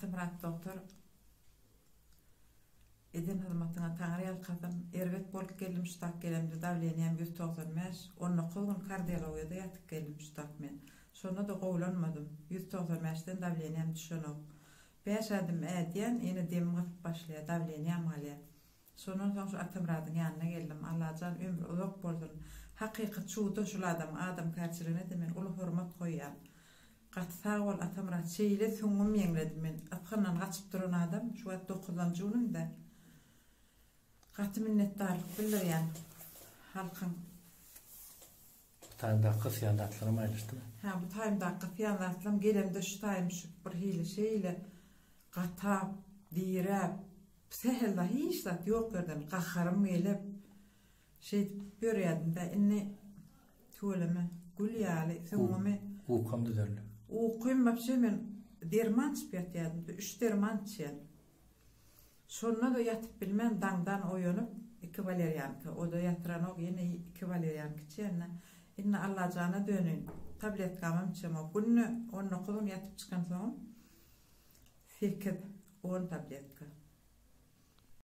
Atamyrat dogtor eden hyzmatyňa Taňry ýalkasyn. Erbet bolup geldim şu tak gelemde dawleniýam 195, 19 gün kardiologiýada ýatyp geldim şu tak men. Şonda-da gowulanmadym. 195-den dawleniýam düşenok. Bäş ädim ädýän, ýene demim gysyp başlaýar, dawleniýam galýar. Şondan soň şu Atamyradyň ýanyna geldim. Allajan ömri uzak bolsun. Hakyky çuda şul adamyň adamkärçiligine-de men uly hormat goýýan. Gaty sag bol Atamyrat şeýle süňňüm ýeňledi men ysgyndan gaçyp duran adam şu wagt dokuzanjy günümde. Gaty minnetdarlyk bildirýän halkyň. Bu taýymdaky gysýan zatlaram aýrylyşdymy? Hä bu taýymdaky gysýan zatlam gelemde şu taýym şu bir hili şeýle gatap, diräp, sähel zat hiç zat ýok ýerden gaharym gelip şeýdip ýörýädim-dä indi tüweleme gül ýaly süňňümi Ukam düzeldi. Ukym wapşe men derman içip ýatýadym-da üç derman içýän. Şonda-da ýatyp bilmän daňdan oýanyp iki walerýanka, o-da ýatyranok ýene iki walerýanka içýän-de. Indi Allajana döneýin, tabletkamam içemok. Günde 19 gün ýatyp çykansoňam sekiz, on tabletka.